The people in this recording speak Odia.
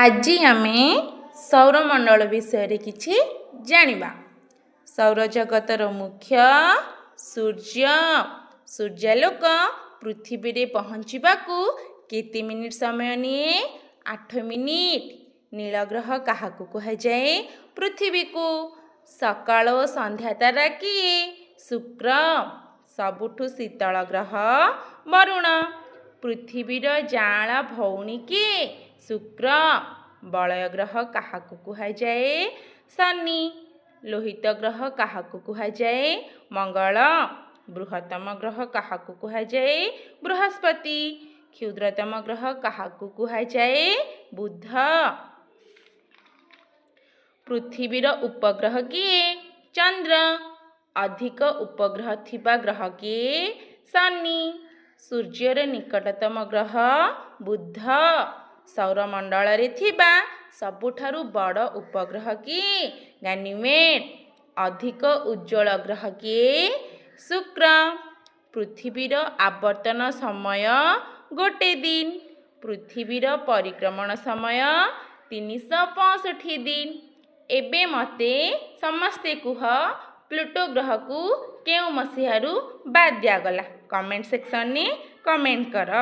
ଆଜି ଆମେ ସୌରମଣ୍ଡଳ ବିଷୟରେ କିଛି ଜାଣିବା। ସୌରଜଗତର ମୁଖ୍ୟ ସୂର୍ଯ୍ୟ। ସୂର୍ଯ୍ୟାଲୋକ ପୃଥିବୀରେ ପହଞ୍ଚିବାକୁ କେତେ ମିନିଟ୍ ସମୟ ନିଏ? 8 ମିନିଟ୍। ନୀଳ ଗ୍ରହ କାହାକୁ କୁହାଯାଏ? ପୃଥିବୀକୁ। ସକାଳ ଓ ସନ୍ଧ୍ୟା ତାରା କିଏ? ଶୁକ୍ର। ସବୁଠୁ ଶୀତଳ ଗ୍ରହ ବରୁଣ। ପୃଥିବୀର ଯାଆଁଳା ଭଉଣୀ କିଏ? ଶୁକ୍ର। ବଳୟ ଗ୍ରହ କାହାକୁ କୁହାଯାଏ? ଶନି। ଲୋହିତ ଗ୍ରହ କାହାକୁ କୁହାଯାଏ? ମଙ୍ଗଳ। ବୃହତ୍ତମ ଗ୍ରହ କାହାକୁ କୁହାଯାଏ? ବୃହସ୍ପତି। କ୍ଷୁଦ୍ରତମ ଗ୍ରହ କାହାକୁ କୁହାଯାଏ? ବୁଧ। ପୃଥିବୀର ଉପଗ୍ରହ କିଏ? ଚନ୍ଦ୍ର। ଅଧିକ ଉପଗ୍ରହ ଥିବା ଗ୍ରହ କିଏ? ଶନି। ସୂର୍ଯ୍ୟର ନିକଟତମ ଗ୍ରହ ବୁଧ। ସୌରମଣ୍ଡଳରେ ଥିବା ସବୁଠାରୁ ବଡ଼ ଉପଗ୍ରହ କିଏ? ଗାନିମେଡ୍। ଅଧିକ ଉଜ୍ଜ୍ୱଳ ଗ୍ରହ କିଏ? ଶୁକ୍ର। ପୃଥିବୀର ଆବର୍ତ୍ତନ ସମୟ ଗୋଟେ ଦିନ। ପୃଥିବୀର ପରିକ୍ରମଣ ସମୟ 365 ଦିନ। ଏବେ ମୋତେ ସମସ୍ତେ କୁହ, ପ୍ଲୁଟୋ ଗ୍ରହକୁ କେଉଁ ମସିହାରୁ ବାଦ୍ ଦିଆଗଲା? କମେଣ୍ଟ ସେକ୍ସନରେ କମେଣ୍ଟ କର।